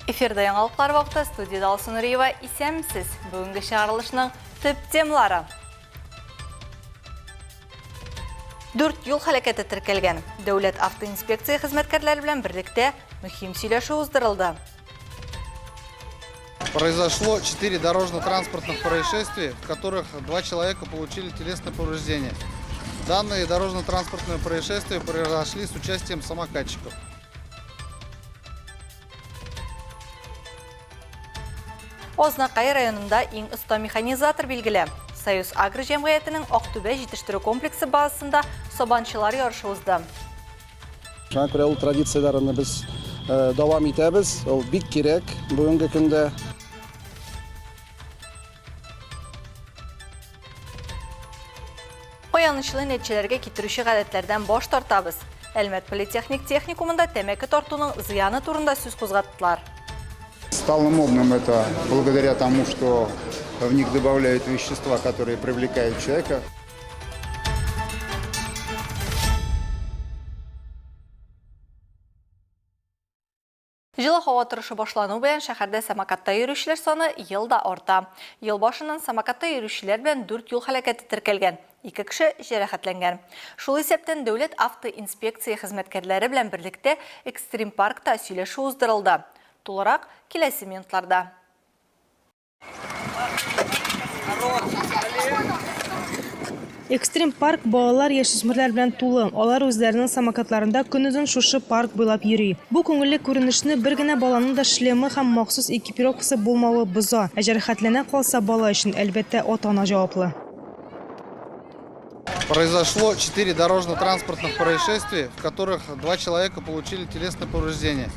Эфирда яңалыклар вакыты, студиядә Алсу Нуриева. Исәнмесез! Бүгенге чыгарылышның төп темалары. Дүрт юл һәлакәте теркәлгән. Дәүләт автоинспекция хезмәткәрләре белән берлектә мөһим сөйләшү уздырылды. Произошло 4 дорожно-транспортных происшествия, в которых два человека получили телесные повреждения. Данные дорожно-транспортные происшествия произошли с участием самокатчиков. Азнакай районында иң оста механизатор билгеле. Союз Агро җәмгыятенең Актүбә җитештерү комплексы базасында сабанчылар ярышы узды. Шуңа күрә ул традицияләрне без дәвам итәбез. Ул бик кирәк бүгенге көндә. Аянычлы нәтиҗәләргә китерүче гадәтләрдән баш тартабыз. Әлмәт политехник техникумында тәмәке тартуның зыяны турында сүз кузгаттылар. Стало модным это благодаря тому, что в них добавляют вещества, которые привлекают человека. Җылы һава торышы башлану белән шәһәрдә самокатта йөрүчеләр саны ел да арта. Ел башыннан самокатта йөрүчеләр белән дүрт юл һәлакәте теркәлгән, ике кеше җәрәхәтләнгән. Шул исәптән Дәүләт автоинспекция хезмәткәрләре белән берлектә экстрим-паркта сөйләшү уздырылды. Тулырак, киләсе минутларда. Экстрим парк балалар, яшүсмерләр белән тулы. Алар үзләренең самокатларында көнозын шушы парк буйлап йөри. Бу күңелле күренешне бер генә баланың да шлемы һәм махсус экипировкасы булмавы боза. Ә җәрәхәтләнә калса, бала өчен, әлбәттә, ата-ана җаваплы. Произошло 4 дорожно-транспортных происшествия, в которых два человека получили телесные повреждения.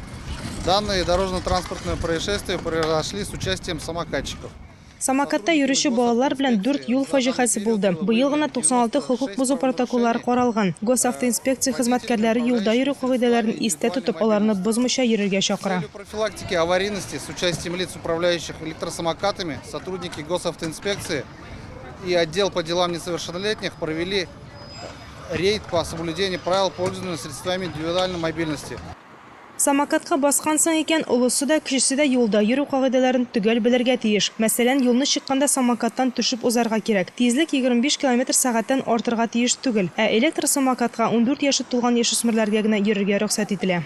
Данные дорожно-транспортные происшествия произошли с участием самокатчиков. Самокатта йөрүче балалар белән дүрт юл фаҗигасе булды. Быел гына 96 хокук бозу протоколлары каралган. Госавтоинспекция хезмәткәрләре юлда йөрү кагыйдәләрен истә тотып, аларны бозмыйча йөрергә чакыра. Профилактики аварийности с участием лиц, управляющих электросамокатами, сотрудники госавтоинспекции и отдел по делам несовершеннолетних провели рейд по соблюдению правил пользования средствами индивидуальной мобильности. Самокатка баскансың икән, олысы да, кечесе дә юлда йөрү кагыйдәләрен төгәл белергә тиеш. Мәсәлән, юлны чыкканда самокаттан төшеп узарга кирәк. Тизлек 25 километр сәгатьтән артырга тиеш түгел. Ә электросамокатка 14 яше тулган яшүсмерләргә генә йөрергә рөхсәт ителә.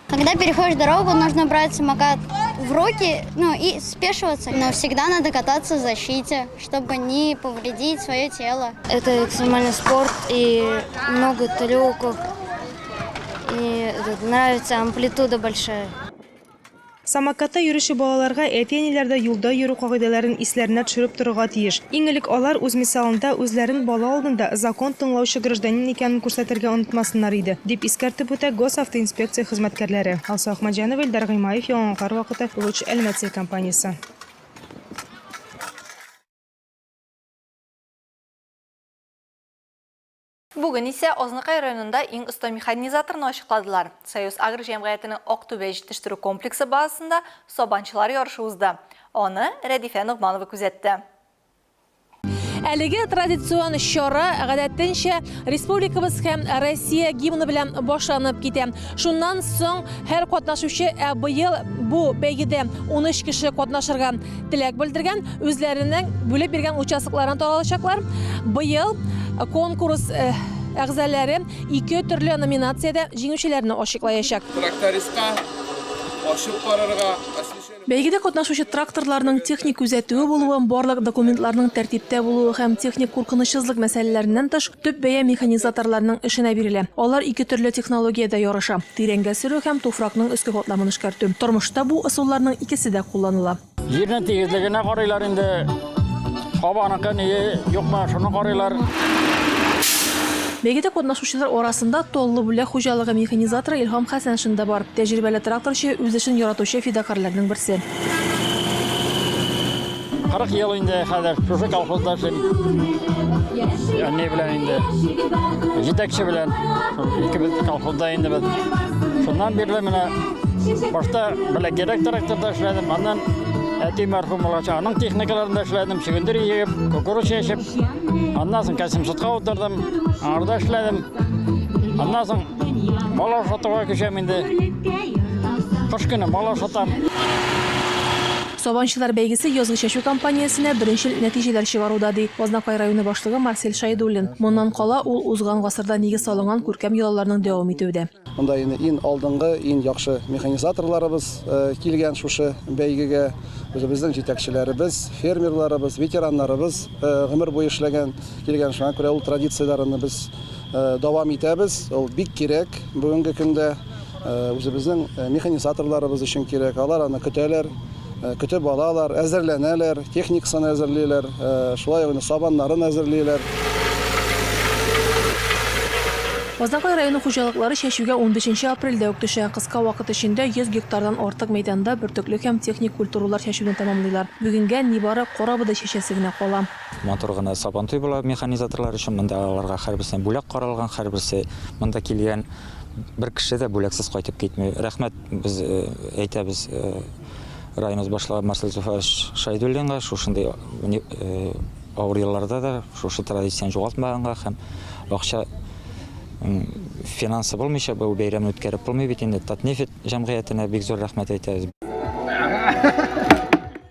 Когда переходишь дорогу, нужно брать самокат в руки, ну и спешиваться. Но всегда надо кататься в защите, чтобы не повредить свое тело. Это экстремальный спорт и много трюков. И нравится амплитуда большая. Самокатта йөрүче балаларга әти-әниләр дә юлда йөрү кагыйдәләрен исләренә төшереп торырга тиеш. Иң элек алар үз мисалында үзләрен бала алдында закон тыңлаучы гражданин икәнен күрсәтергә онытмасыннар иде, дип искәртеп үтә Госавтоинспекция хезмәткәрләре. Алсу Әхмәтҗанова, Илдар Гыймаев, Яңалыклар вакыты, Луч Әлмәт телекомпаниясе. Бүген исә Азнакай районында иң оста механизаторны ачыкладылар. Союз Агро җәмгыятенең Актүбә җитештерү комплексы базасында сабанчылар ярышы узды. Аны Рәдифә Ногманова күзәтте. Әлеге традицион чара, гадәтенчә, республикабыз һәм Россия гимны белән башланып китә. Шуннан соң һәр катнашучы, ә быел бу бәйгедә 13 кеше катнашырга теләк белдергән, үзләренең бүлеп биргән участокларына таралачаклар. Быел конкурс э, әгъзалары ике төрле номинациядә җиңүчеләрне ачыклаячак. Трактористка ачып карарга, Бәйгедә катнашучы тракторларның техник күзәтүе булуы, барлык документларның тәртиптә булуы һәм техник куркынычсызлык мәсьәләләреннән тыш, төп бәя механизаторларның эшенә бирелә. Алар ике төрле технологиядә ярыша, тирәнгә сөрү һәм туфракның өске катламын эшкәртү. Тормышта бу ысулларның икесе дә кулланыла. Җирнең тигезлегенә карыйлар инде. Һаваныкы ние юкмы, шуны карыйлар. Бәйгедә катнашучылар арасында Толлы Бүләк хуҗалыгы механизаторы Илһам Хәсәншин да бар. Тәҗрибәле тракторчы, үз эшен яратучы фидакарьләрнең берсе. 40 ел инде хәзер шушы колхозда эшлим. Әни белән инде. Җитәкче белән. Икебез колхозда инде без. Шуннан бирле менә башта бәләкәйрәк тракторда эшләдем, аннан әти мәрхүм булгач, аның техникаларында эшләдем, чөгендер җыеп, кукуруз чәчеп. Аннан соң Касимсутка утырдым, аңарда эшләдем. Аннан соң бала ашатуга күчәм инде. Кыш көне мал ашатам. Сабанчылар бәйгесе язгы чәчү кампаниясенә беренчел нәтиҗәләр чыгаруда, ди Азнакай районы башлыгы Марсель Шәйдуллин. Моннан кала, ул узган гасырда нигез салынган күркәм йолаларның дәвам итүе дә. Монда инде иң алдынгы, иң яхшы механизаторларыбыз килгән шушы бәйгегә. Үзебезнең җитәкчеләребез, фермерларыбыз, ветераннарыбыз гомер буе эшләгән, килгән. Шуңа күрә ул традицияләрне без дәвам итәбез. Ул бик кирәк бүгенге көндә. Үзебезнең механизаторларыбыз өчен кирәк. Алар аны көтәләр, көтеп алалар, әзерләнәләр, техникасын әзерлиләр, шулай ук инде сабаннарын әзерлиләр. Азнакай районы хуҗалыклары чәчүгә унбишенче апрельдә үк төшә. Кыска вакыт эчендә 100 гектардан артык мәйданда бөртекле һәм техник культуралар чәчүне тәмамлыйлар. Бүгенгә нибары карабодай чәчәсе генә кала. Матур гына Сабантуй була механизаторлар өчен. Монда аларга һәрберсенә бүләк каралган, һәрберсе монда килгән бер кеше дә бүләксез кайтып китми. Рәхмәт без әйтәбез районыбыз башлыгы Марсель Зөфәрович Шәйдуллинга шушындый авыр елларда да шушы традицияне югалтмаганга һәм акча финансы булмыйча бу бәйрәмне үткәреп булмый бит инде. Татнефть җәмгыятенә бик зур рәхмәт әйтәбез.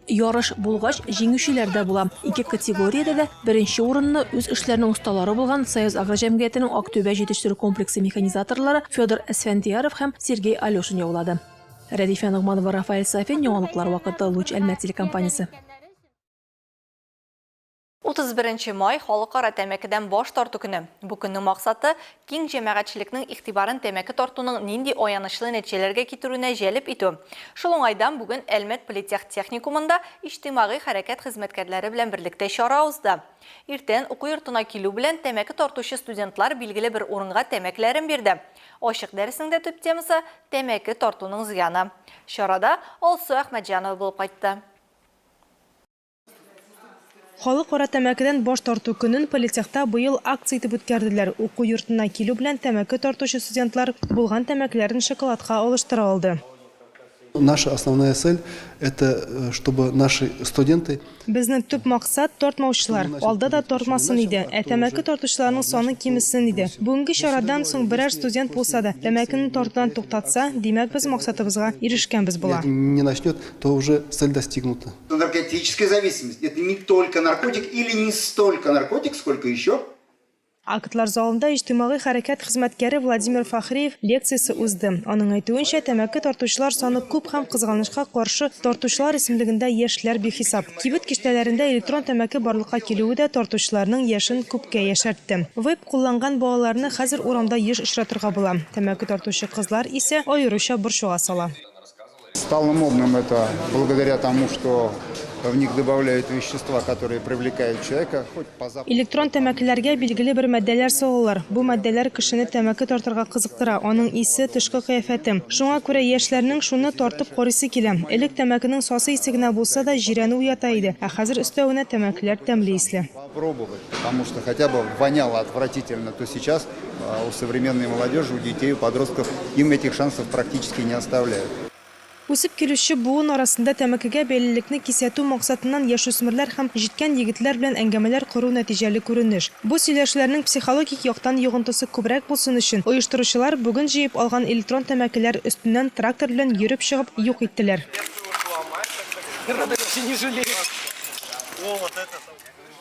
Ярыш булгач, җиңүчеләр дә була. Ике категориядә дә беренче урынны үз эшләренең осталары булган Союз Агро җәмгыятенең Актүбә җитештерү комплексы механизаторлары Федор Әсфәндияров һәм Сергей Алешин яулады. Рәдифә Ногманова, Рафаэль Сафин, Яңалыклар вакыты, Луч Әлмәт телекомпаниясе. 31 нче май, Халыкара тәмәкедән баш тарту көне. Бу көннең максаты, киң җәмәгатьчелекнең игътибарын тәмәке тартуның нинди аянычлы нәтиҗәләргә китерүенә җәлеп итү. Шул уңайдан бүген Әлмәт политехтехникумында иҗтимагый хәрәкәт хезмәткәрләре белән берлектә чара узды. Иртән уку йортына килү белән тәмәке тартучы студентлар билгеле бер урынга тәмәкеләрен бирде. Ачык дәреснең дә төп темасы, тәмәке тартуның зыяны. Чарада Алсу Әхмәтҗанова булып кайтты. Халыкара тәмәкедән баш тарту көнен политехта быел акция итеп үткәрделәр. Уку йортына килү белән тәмәке тартучы студентлар булган тәмәкеләрен шоколадка алыштыра алды. Наша основная цель, это чтобы наши студенты. Безнең төп максат, тартмаучылар. Алда да тартмасын иде, ә тәмәке тартучыларның саны кимесен иде. Бүгенге чарадан соң берәр студент булса да, тәмәкене тартудан туктатса, димәк, без максатыбызга ирешкәнбез була. Не начнет, то уже цель достигнута. Наркотическая зависимость, это не только наркотик или не столько наркотик, сколько еще. Актлар залында иҗтимагый хәрәкәт хезмәткәре Владимир Фәхриев лекциясе узды. Аның әйтүенчә, тәмәке тартучылар саны күп һәм, кызганычка каршы, тартучылар исемлегендә яшьләр бихисап. Кибет киштәләрендә электрон тәмәке барлыкка килүе дә тартучыларның яшен күпкә яшәртте. Вейп кулланган балаларны хәзер урамда еш очратырга була. Тәмәке тартучы кызлар исә аеруча борчуга сала. Стало модным это благодаря тому, что в них добавляют вещества, которые привлекают человека, хоть по запаху. Электрон тәмәкеләргә билгеле бер матдәләр салалар. Бу матдәләр кешене тәмәке тартырга кызыктыра, аның исе, тышкы кыяфәте. Шуңа күрә яшьләрнең шуны тартып карыйсы килә. Элек тәмәкенең сасы исе генә булса да җирәнү уята иде, ә хәзер өстәвенә тәмәкеләр тәмле исле. Попробовать, потому что хотя бы воняло отвратительно, то сейчас у современной молодежи, у детей, у подростков им этих шансов практически не оставляют. Үсеп килүче буын арасында тәмәкегә бәйлелекне кисәтү максатыннан яшүсмерләр һәм җиткән егетләр белән әңгәмәләр кору нәтиҗәле күренеш. Бу сөйләшүләрнең психологик яктан йогынтысы күбрәк булсын өчен, оештыручылар бүген җыеп алган электрон тәмәкеләр өстеннән трактор белән йөреп чыгып юк иттеләр.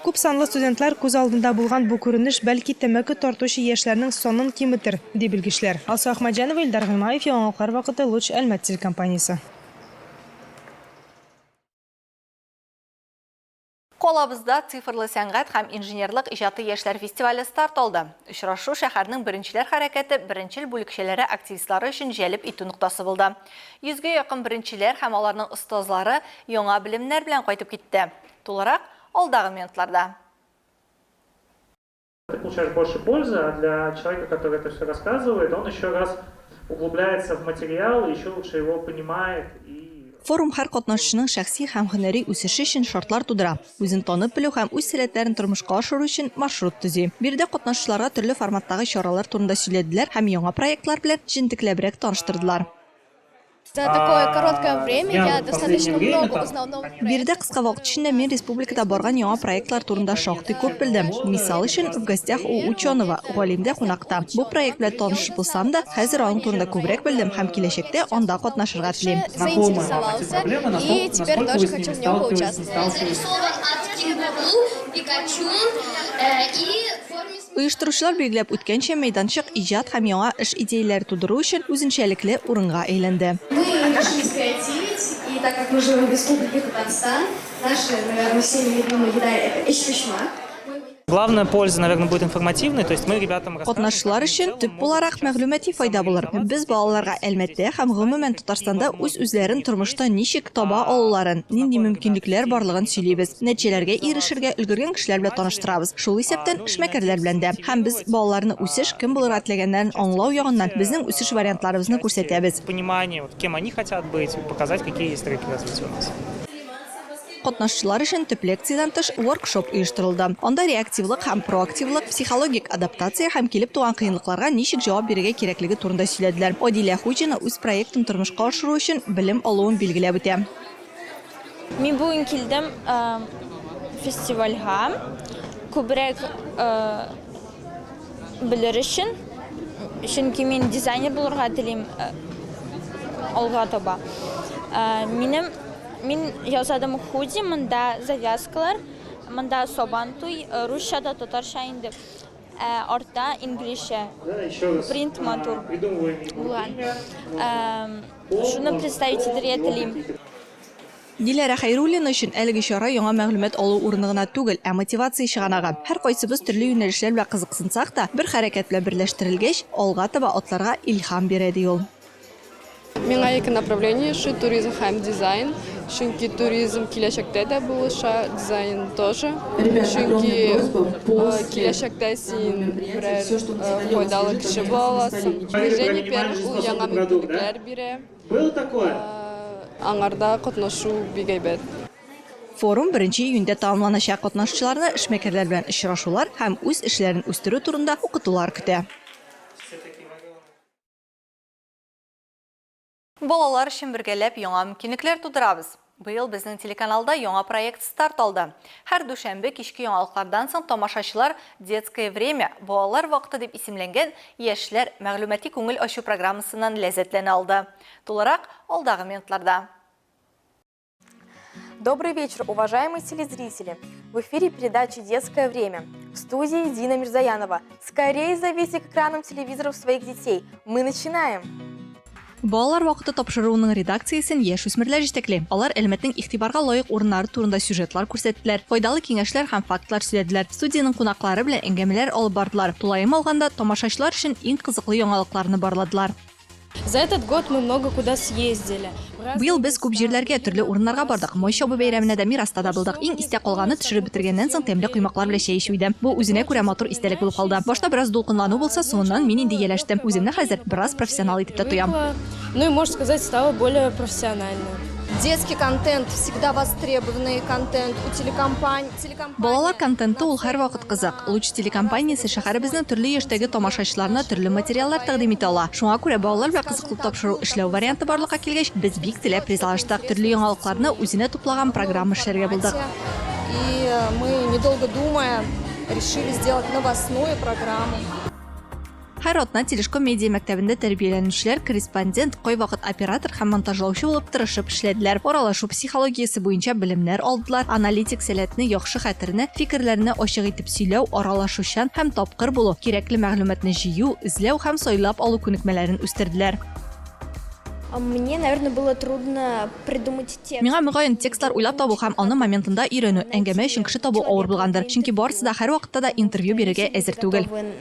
Күп санлы студентлар күз алдында булган бу күренеш, бәлки, тәмәке тартучы яшьләрнең санын киметер, ди белгечләр. Алсу Әхмәтҗанова, Илдар Гыймаев, Яңалыклар вакыты, Луч, Әлмәт телекомпаниясе. Калабызда цифрлы сәнгать һәм инженерлык иҗаты яшьләр фестивале старт алды. Очрашу шәһәрнең Беренчеләр хәрәкәте беренчел бүлекчәләре активистлары өчен җәлеп итү ноктасы булды. Йөзгә якын беренчеләр һәм аларның остазлары яңа белемнәр белән кайтып китте. Тулырак, алдагы минутларда. Ты получаешь больше пользы, а для человека, который это все рассказывает, он еще раз углубляется в материал, еще лучше его понимает и Форум һәр катнашучының шәхси һәм һөнәри үсеше өчен шартлар тудыра, үзен танып белү һәм үз сәләтләрен тормышка ашыру өчен маршрут төзи. Биредә катнашучыларга төрле форматтагы чаралар турында сөйләделәр һәм яңа проектлар белән җентекләбрәк таныштырдылар. За такое короткое время я достаточно много узнал новых Биредә кыска вакыт эчендә мин республикада барган яңа проектлар турында шактый күп белдем. Мисал өчен, В гостях у ученого, Галимдә кунакта. Бу проект белән таныш булсам да, хәзер аның турында күбрәк белдем һәм киләчәктә анда катнашырга телим. Заинтересовался и теперь тоже хочу в нем поучаствовать. Оештыручылар билгеләп үткәнчә, мәйданчык иҗат һәм яңа эш идеяләре тудыру өчен үзенчәлекле урынга әйләнде. Мы решили скреативить, и так как мы живем в Республике Татарстан, наша, наверное, всеми любимая еда – это эчпочмак. Главная польза, наверное, будет информативной, то есть мы ребятам расскажем. Катнашучылар өчен төп буларак мәгълүмати файда булыр. Без балаларга Әлмәттә һәм гомумән Татарстанда үз-үзләрен тормышта ничек таба алуларын, нинди мөмкинлекләр барлыгын сөйлибез. Нәтиҗәләргә ирешергә өлгергән кешеләр белән таныштырабыз, шул исәптән эшмәкәрләр белән дә. Һәм без балаларны үсеш, кем булырга теләгәннәрен аңлау ягыннан безнең үсеш вариантларыбызны күрсәтәбез. Понимание, вот, кем они хотят быть, показать, какие есть треки развития у нас. Катнашучылар өчен төп лекциядән тыш воркшоп оештырылды. Анда реактивлык һәм проактивлык, психологик адаптация һәм килеп туган кыенлыкларга ничек җавап бирергә кирәклеге турында сөйләделәр. Адилә Хуҗина үз проектын тормышка ашыру өчен белем алуын билгеләп үтә. Мин бүген килдем фестивальгә күбрәк белер өчен, чөнки мин дизайнер булырга телим алга таба. Минем мин ясадым худи, монда завязкалар, монда сабантуй, русча да татарча инде. Ә артта инглизчә принт матур булган. Шуны представить итәргә телим. Диләрә Хәйруллина өчен әлеге чара яңа мәгълүмат алу урыны гына түгел, ә мотивация чыганагы. Һәркайсыбыз төрле юнәлешләр белән кызыксынсак та, бер хәрәкәт белән берләштерелгәч, алга таба атларга илһам бирә, ди ул. Миңа ике направление ошый, туризм һәм дизайн. Чөнки туризм киләчәктә дә булыша, дизайн тоже. Чөнки киләчәктә син берәр файдалы кеше була аласың. Движение первых ул яңа мөмкинлекләр бирә. Аңарда катнашу бик әйбәт. Форум беренче июньдә тәмамланачак. Катнашучыларны эшмәкәрләр белән очрашулар һәм үз эшләрен үстерү турында укытулар көтә. Балалар өчен бергәләп яңа мөмкинлекләр тудырабыз. Быел безнең телеканалда яңа проект старт алды. Һәр дүшәмбе кичке яңалыклардан соң тамашачылар Детское время, балалар вакыты дип исемләнгән яшьләр мәгълүмати күңел ачу программасыннан ләззәтләнә алды. Тулырак алдагы минутларда. Добрый вечер, уважаемые телезрители! В эфире передача «Детское время». В студии Дина Мирзаянова. Скорее зовите к экранам телевизоров своих детей. Мы начинаем! Балалар вакыты тапшыруының редакциясен яшүсмерләр җитәкли. Алар Әлмәтнең игътибарга лаек урыннары турында сюжетлар күрсәттеләр, файдалы киңәшләр һәм фактлар сөйләделәр, студиянең кунаклары белән әңгәмәләр алып бардылар, тулаем алганда, тамашачылар өчен иң кызыклы яңалыкларны барладылар. За этот год мы много куда съездили. Быел без күп җирләргә, төрле урыннарга бардык. Май чабу бәйрәменә дә, Мираста да булдык. Иң истә калганы, төшереп бетергәннән соң тәмле коймаклар белән чәй эчү иде. Бу үзенә күрә матур истәлек булып калды. Башта бераз дулкынлану булса, соңыннан мин инде ияләштем. Үземне хәзер бераз профессионал итеп тә тоям. Ну и, можно сказать, стала более профессиональной. Детский контент всегда востребованный контент у телекомпаний. Балалар контенты ул һәрвакыт кызык. Луч телекомпаниясе шәһәребезнең төрле яшьтәге тамашачыларына төрле материаллар тәкъдим итә ала. Шуңа күрә балалар белән кызыклы тапшыру эшләү варианты барлыкка килгәч, без бик теләп ризалаштык. Төрле яңалыкларны үзенә туплаган программа эшләргә булдык. И мы, недолго думая, решили сделать новостную программу. Һәр атна Телешко медиа мәктәбендә тәрбияләнүчеләр корреспондент, кайвакыт оператор һәм монтажлаучы булып тырышып эшләделәр. Аралашу психологиясе буенча белемнәр алдылар, аналитик сәләтне, яхшы хәтерне, фикерләрне ачык итеп сөйләү, аралашучан һәм тапкыр булу, кирәкле мәгълүматны җыю, эзләү һәм сайлап алу күнекмәләрен үстерделәр. Мне, наверное, было трудно придумать текст. Миңа, мөгаен, текстлар уйлап табу һәм аны моментында өйрәнү, әңгәмә өчен кеше табу авыр булгандыр, чөнки барысы да һәрвакытта да интервью бирергә әзер түгел. Готовы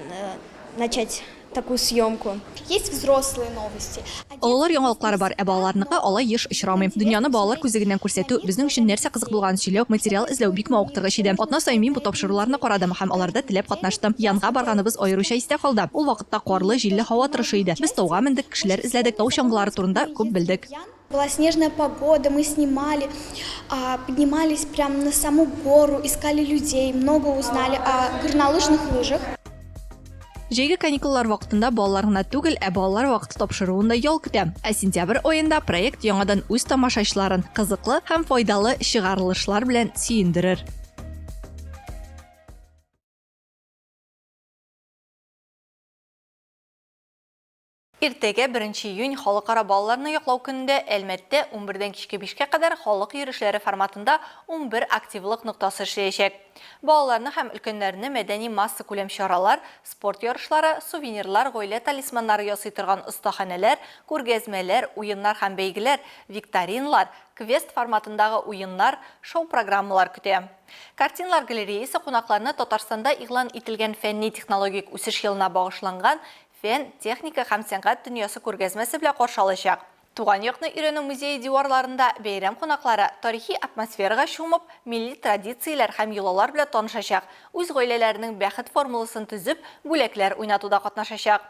начать такую съемку. Есть взрослые новости. Олылар яңалыклары бар, ә балаларныкы алай еш очрамый. Дөньяны балалар күзлегеннән күрсәтү, безнең өчен нәрсә кызык булганын сөйләү, материал эзләү бик мавыктыргыч иде. Атна саен мин бу тапшыруларны карадым һәм аларда теләп катнаштым. Янга барганыбыз аеруча истә калды. Ул вакытта карлы, җилле һава торышы иде. Без тауга мендек, кешеләр эзләдек, тау чаңгылары турында күп белдек. Была снежная погода, мы снимали, поднимались прямо на саму гору, искали людей, много узнали о горнолыжных лыжах. Җәйге каникуллар вакытында балалар гына түгел, ә Балалар вакыты тапшыруын да ял көтә. Ә сентябрь аенда проект яңадан үз тамашачыларын кызыклы һәм файдалы чыгарылышлар белән сөендерер. Иртәгә, беренче июнь, Халыкара балаларны яклау көнендә Әлмәттә унбердән кичке бишкә кадәр халык йөрешләре форматында 11 активлык ноктасы эшләячәк. Балаларны һәм өлкәннәрне мәдәни массакүләм чаралар, спорт ярышлары, сувенирлар, гаилә талисманнары ясый торган остаханәләр, күргәзмәләр, уеннар һәм бәйгеләр, викториналар, квест форматындагы уеннар, шоу-программалар көтә. Картиналар галереясе кунакларны Татарстанда игълан ителгән фәнни-технологик үсеш елына багышланган Фән, техника һәм сәнгать дөньясы күргәзмәсе белән каршы алачак. Туган якны өйрәнү музее диварларында бәйрәм кунаклары тарихи атмосферага чумып, милли традицияләр һәм йолалар белән танышачак, үз гаиләләренең бәхет формуласын төзеп, бүләкләр уйнатуда катнашачак.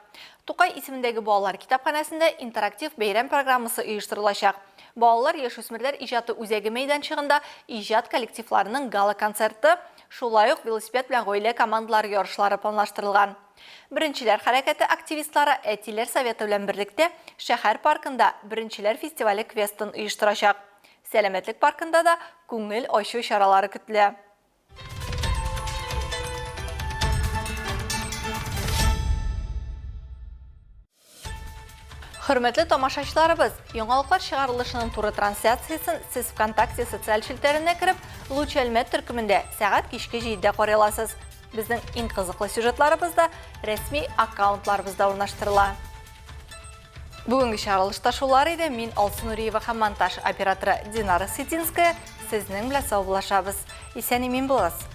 Тукай исемендәге балалар китапханәсендә интерактив бәйрәм программасы оештырылачак. Балалар-яшүсмерләр иҗаты үзәге мәйданчыгында иҗат коллективларының гала-концерты, шулай ук велосипед белән гаилә командалары ярышлары планлаштырылган. Беренчеләр хәрәкәте активистлары Әтиләр советы белән берлектә шәһәр паркында Беренчеләр фестивале квестын оештырачак. Сәламәтлек паркында да күңел ачу чаралары көтелә. Хөрмәтле тамашачыларыбыз, яңалыклар чыгарылышының туры трансляциясен сез ВКонтакте социаль челтәренә кереп, Луч Әлмәт төркемендә сәгать кичке 7-дә карый аласыз. Безнең иң кызыклы сюжетларыбыз да рәсми аккаунтларыбызда урнаштырыла. Бүгенге чыгарылышта шулар иде. Мин Алсу Нуриева һәм монтаж операторы Динара Сытинская сезнең белән саубуллашабыз. Исән-имин булыгыз!